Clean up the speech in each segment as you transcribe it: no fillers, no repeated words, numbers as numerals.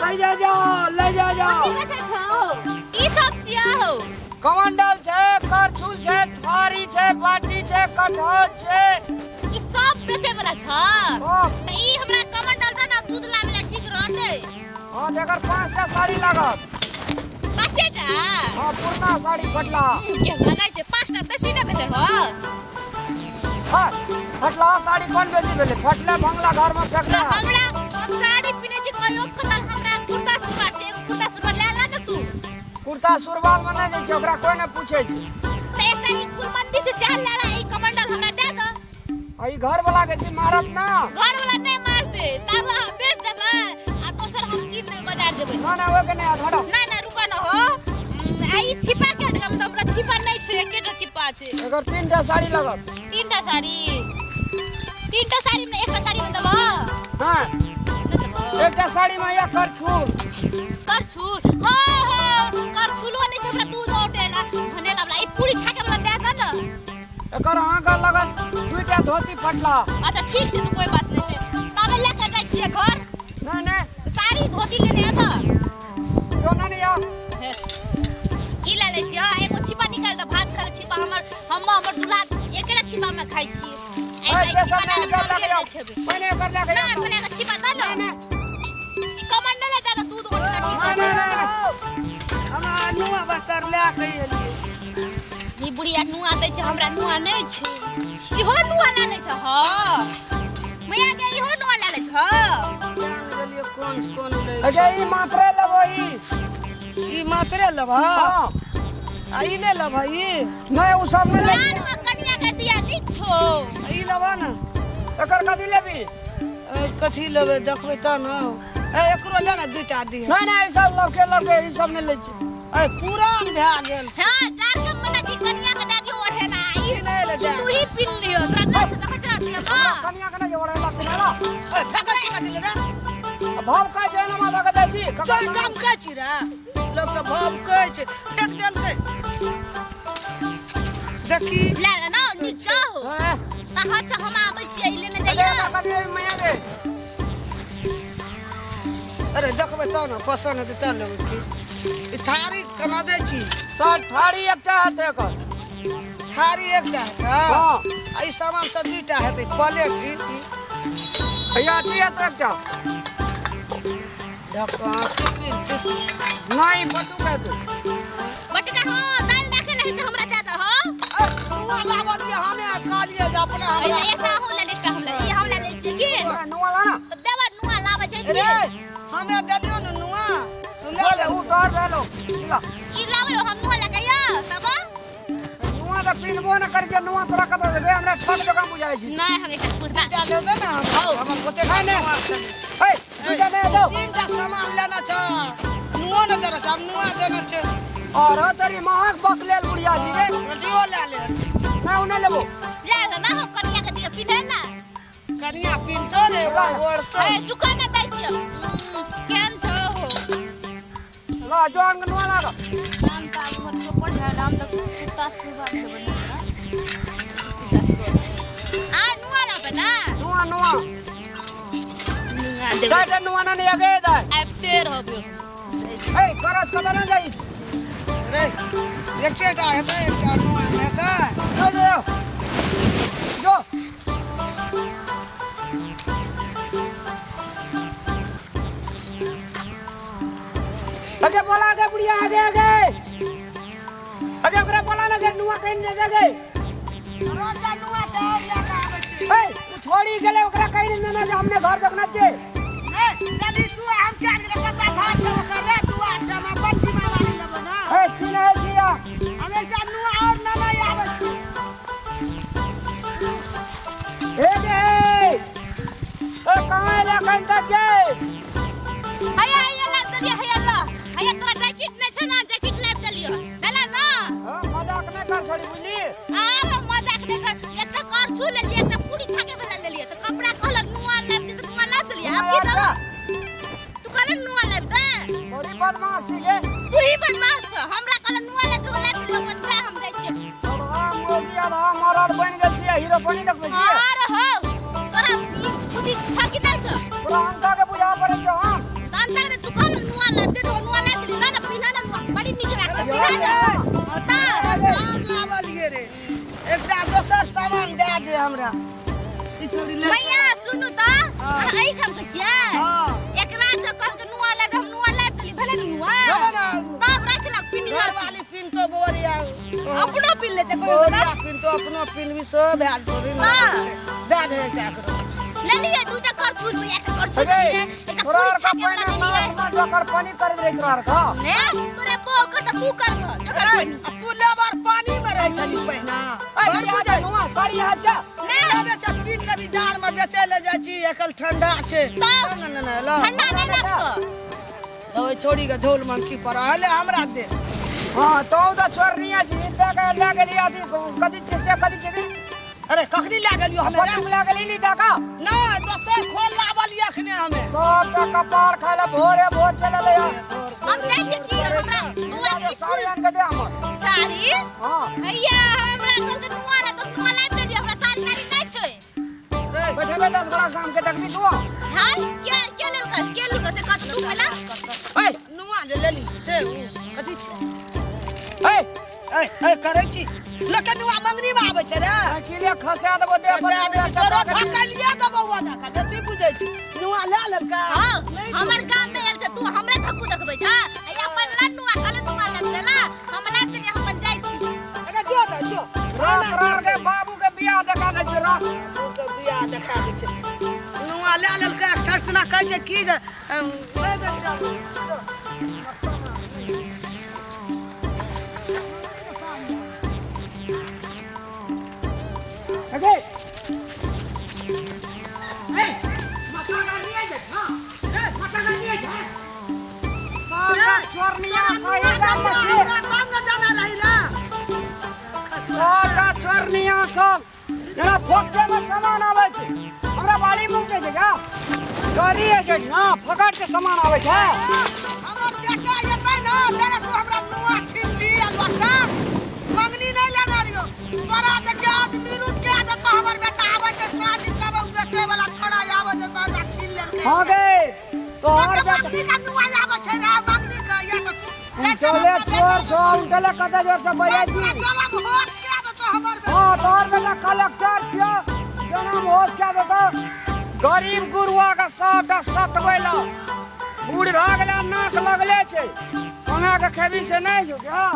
ले जा जाओ, ले जा जाओ। कथी बेचै छौ? ई सब छिया हो? कमंडल छै, करछुल छै, थारी छै, बाटी छै, कटहर छै। ई सब बेचै वाला छ? सब। त ई हमरा कमंडल दे ना, दूध लाबै ला ठीक रहतै। हाँ, तऽ एकर 5टा साड़ी लागत। 5टा? हाँ, पुरना साड़ी फटला। के लगै छै 5टा बेसी नै भेलै हो? हाँ, फटला साड़ी कोन बेसी भेलै? फटले भंगला घर में फेंकले। तऽ हमरा हम साड़ी पिन्है छी कहियो कतल, हमरा कुर्ता सुरवार छै, एगो कुर्ता सुरवार लए ला ने तू। कुर्ता सुरवाल में नहि दै छै, ओकरा कोई नहि पूछै छै। तऽ एकटा ई कुलमंदी छै सएह लए ला, ई कमंडल हमरा दए दऽ। आ ई घर वाला के छी मारत ना? घर वाला नहि मारतै, तब अहाँ बेच देबै आ दोसर हम कीन देबै, बाजार जेबै। ना ना, ओके नहि हटो। ना ना, रुको न हो। आ ई छिपा के हटका, मतलब हमरा छिपा नहि छै, एकेटा छिपा छै। एकर 3टा साड़ी लागत। 3टा साड़ी? 3टा साड़ी में एकटा साड़ी में देबऽ? हाँ। नहि देबऽ? एकटा साड़ी में एक करछुल। करछुल? हाँ हाँ, करछुलो नहि छै हमरा दूध औटेला भनेला वाला। ई पूरी छाके वाला दए दे ने। एकर अहाँके लगत 2टा धोती फटला। अच्छा ठीक छै, तऽ कोई बात नहि छै, तबे लए के जाइ छियै घर। नहीं नहीं। साड़ी धोती लेने आबऽ। जो ना नहीं आ। ई लए लै छियै, एगो छिपा निकाल दे, भात खाइ छिपा हमर हम हमर दुल्हा एकेटा छिपा में खाइ छियै। ए, से सब नहीं, एकर लए के जाओ। पहिने एकर लए के ना जाओ। पहिले एगो छिपा दे नहीं ने। नहीं। ई कमंडल दे ने, दूध ओटला ठीक। नहीं नहीं नहीं। हमरा नुआ बस्तर लए के एलियै। ई बुढ़िया नुआ दै छै, हमरा नुआ नहि छै। इहो नुआ लए लै छै? हँ मैया गे, इहो नुआ लए लै छै। जान गेलियै कोन कोन लै। अच्छा, ई मात्रे लेबो ई। ई मात्रे लेबह? हाँ। आ ई नहि लेबह ई? नहीं, उ सब नहीं लेब। कान में कनिया के दिया नीक छौ। ई लेबह ने? एकर कथी लेबी? ए, कथी लेबै देखबै तऽ ने। ए, एकरो ले ने 2टा दिहे। नहीं नहीं, ई सब लबके लबके, ई सब नहीं लै छी। ए, पुरान भए गेल छै। हाँ, जार के मना छी कनिया के दादी ओढ़ेला। ई ई नहि ले दे। तू ही पीन लियो, तोरा नहि छै, देखै छ दिया मां। कनिया के नहीं ओढ़ेला तुम्हारा। ए, फेकै छी कथी ले रे? भाव कहै छै एना माथा के दै छी। चल कम कहै छी रे, लोक तऽ भाव कहै छै, फेक देलकै। देखी। ले ले ना, नीक छौ। हाँ। तऽ अच्छा, हम आबै छियै, ई लेने अरे, जाइए। कथी लेबी मैया गे? अरे देखबै तब ने पसन्द हेतै तब लेबै की। ई थारी केना दै छी? सर, थारी एकटा हेतै एकर। थारी एकटा हेतै? हाँ। आ ई सामान सब 2टा हेतै, प्लेट ई ई। भैया, अथी हेतै एकटा। ढक्कन, टिफिन टिफिन। नहीं, बटुक हेतै। बटुका हाँ, दालि राखै लए हेतै, हमरा दए दह। अरे, नुआ लाबलियै हमे, कहलियै जे अपना हमरा। एकटा हम लए ले, एकटा हम लए, ई हम लए लै छियै की? नुआ ला ना। तऽ देबऽ नुआ, लाबऽ जाइ रे छियै। हमे देलियौ ने नुआ, तू ले ले ले। उ डर भेलो। ला। ई लाबऽ, हम नुआ लए कहिया तब? नुआ तऽ पिन्हबो न करै छै, नुआ तोरा कतऽ से गे? हमरा ठक जकाँ बुझाइ छै। नहि, हम एकटा कुर्ता 2टा लेबै ने हम, हमर ओतेक नहि, नहि। नुआ छै। ए, 2टा नहि दौ। 3टा सामान लेना छै, नुओ ने देना छै, हम नुआ देना छै। और तोरी महक बकलेल बुढ़िया जी गे। रोटियो लए ले। नहि, उ नहि लेबो। लए ले ना, हम कनिया के दिअ पिन्है ला। कनिया पिन्हतो रे, ओढ़तो। ए, सुखा ना दै छियै। केहन छौ हो? ला जो अंग नुआ लाग। हम तऽ आब हमर चोपड़ भेल, हम तऽ कुर्ता सुरवार से बनेबै। कुर्ता सुरवार। आ नुआ लाबे ना? नुआ नुआ। नुआ देबै। चारिटा नुआ ना नहीं आगे दाय। आब टेर होबे। ए, करज कतऽ ना जाइ? रे, एकेटा हेतै, एकटा नुआ हेतै। जो जो जो। आगे बोला, आगे बुढ़िया, आगे आगे आगे, ओकरा बोला ना गे, नुआ कहीं नहीं दे गे। रोजा नुआ छै और लए के आबै छी। ए, तू छोड़ी गेलै, ओकरा कहीं नहीं ना, हमने घर देखना छै। ए, जल्दी तू हम चल गेलै, कतऽ घर छै ओकर रे? दुआ छै, हम अपन जिम्मेवारी लेबै ना। ए, चिन्है छिया। हम एकटा नुआ और नेने आबै छी। ए गे, ए, कहाँ एलै एखन तक गे? हैया हैया लाबि देलियै, हैया ला। हैया, तोरा जैकेट नहि छै ना, जैकेट लाबि देलियै। भेलै ना? हाँ, मजाक नहि कर छोड़ी, बुझली? आर मजाक नहि कर। एकटा करछू लेलियै, एकटा पूरी छाके वाला लेलियै, तऽ कपड़ा कहलक नुआ लाबि दे, तऽ नुआ लाबि देलियै। आब की देबऽ? तू कहलक नुआ लाबि दे। बड़ी बदमाश छी गे। तू ही बदमाश छ, हमरा कहलक नुआ लाबि दे, लाबि देलियै। अपन जा, हम जाइ छियै। आधा मौगी आधा मरद बनि गेल छियै, हीरो बनि देखबै छियै। आर हौ, तोरा ई बुद्धि छ कि नहि छ? तोरा अंता के बुझा पड़ै छौ। हाँ, अंता रे, तू कहलक हमरा ई छोरी ले। मैया सुनू त, हाँ। अहाँ एहि काम के छियै? हाँ। एकरा जे कहलकै नुआ ला दे, हम नुआ लाबि देली, भेलै ने नुआ? भेलै ने। तब राखि लक पिन्ह। घरवाली पिन्हतो बोरिया। अपनो पिन्ह लेतै कोइ बोरिया पिन्हतो, अपनो पिन्हबी, सब भए जेतौ। रे हाँ। दए दे एकटा एकरो। लेलियै दूटा करछुल, एकटा करछुल अरे, लेलियै, एकटा तोरा पूरी आर का छाके वाला पहिने लेलियै। नाच में जोकर पानी करैत रहै तोरा आर का। ने तोरे बो के त तू करबह जोकर पानी। आ तू लेबर पानी में रहै छली पहिना। अरे, बड़ यहाँ बुझै जा, नुआ, साड़ी हाथ जा। ने लेबे छै, पीन लेबी, जाड़ में बेचै ले जाइ छी, एकल ठंडा छै। तब? ने ने ने ल। ठंडा नहि लागतो। ओइ छोड़ी के झोल में की पड़ा हले, हमरा दे। हाँ, तो तऽ चोरनिया छी, दे के लए गेली अथी कथी छै से, कथी छै गे? अरे, कखनी लए गेलियो हमे रे? पश्चिम लए गेली नी दे का। नहि, दोसर खोल लाबल अखने हमे। सबटा कपार खाय ले भोरे भोर चलल यार। हम जाइ छियै की हमरा बौआ के स्कूल। साड़ी आनि के दे हमर। साड़ी? हाँ। हैया, हमरा कहलकै नुआ ला त नुआ लाबि देलियै, हमरा साड़ी ताड़ी नहि छै। बैठेबे 10 गोरा शाम के देखबी तू। हां, के के लेलकै, के लेलकै से कह तू पहिला। ए। नुआ जे लेली छै उ कथी छै? ए। ए ए, करै छी लोक नुआ मंगनी में आबै छै रे। चिड़िया खसा देबो देह पर। खसा देबी, तोरो धकलिया देबौ ओना का, बेसी बुझै छी। नुआ लए लेलकै। हां, हमर गाम में आयल छै, तू हमरे धक्कू देखबै छ? आ अपन ला नुआ कहल नुआ लाबि देला, हम लाबि देलियै, हम अपन जाइ छी। अरे जो ने जो। रात रात के बाबू के बियाह देखा दै छै रात। बाबू के बियाह देखा दै छै। नुआ लए लेलकै, अक्षर सुना कहै छै की जे नहि दै छै। अगे ए, माथा गाड़ी आई छै। हां, ए, माथा गाड़ी आई छै। सारा चोरनिया सही गाम में छै। काम न जाना रही रे। सारा चोरनिया सब जेना फोकटे में सामान आबै छै, हमरा बाड़ी में उठै छै का चोरी है छै ना, फकट के सामान आबै छै। हमर बेटा एतै ने तेरे, तू हमरा नुआ छीन ली आ लोटा मंगनी नहीं लेने रहियो। तोरा देखियो, आदमी रुक के आदत पर हमर बेटा आबै छै, स्वाद लेबै, बेचे वाला छोड़ा आबै छै तऽ हमरा छीन लेलकै। हाँ गे, तोहर लोक बेटा मंगनी का नुआ आबै छै रे, मंगनी का या तऽ तू उनटले चोर छौ, उनटले कते जोर से बजै छी। जलम होश के देतो हमर बेटा। हाँ, तोहर बेटा कलेक्टर छियो, जनम होश के देतो। गरीब गुरुआ के सबटा सतबै ला बूढ़ भए गेलै, नाक लगले छै, कमा के खेबी से नहि छौ क्या?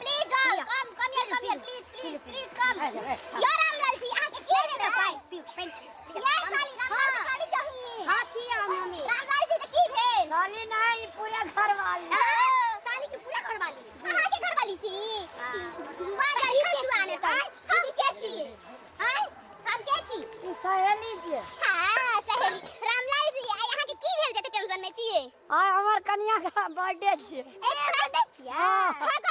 Please come, come here, come here, please, please, please come. यार रामलाल जी, अहाँ के की भेल पाइ? ये साली रामलाल के साली चाही। हाँ छी हम हमी। रामलाल जी, तऽ की भेल? साली नहीं, पूरा घर वाली। साली के पूरा घर वाली। अहाँ के घर वाली छी? वाह, गरीब के सुआने पर। हम के छी? आय, हम के छी? ई सहेली छी। हाँ, सहेली। रामलाल जी, आइ अहाँ के की भेल जते टेंशन में छियै? आइ हमर कनिया के बर्थडे छी। ए, बर्थडे छियै? हाँ।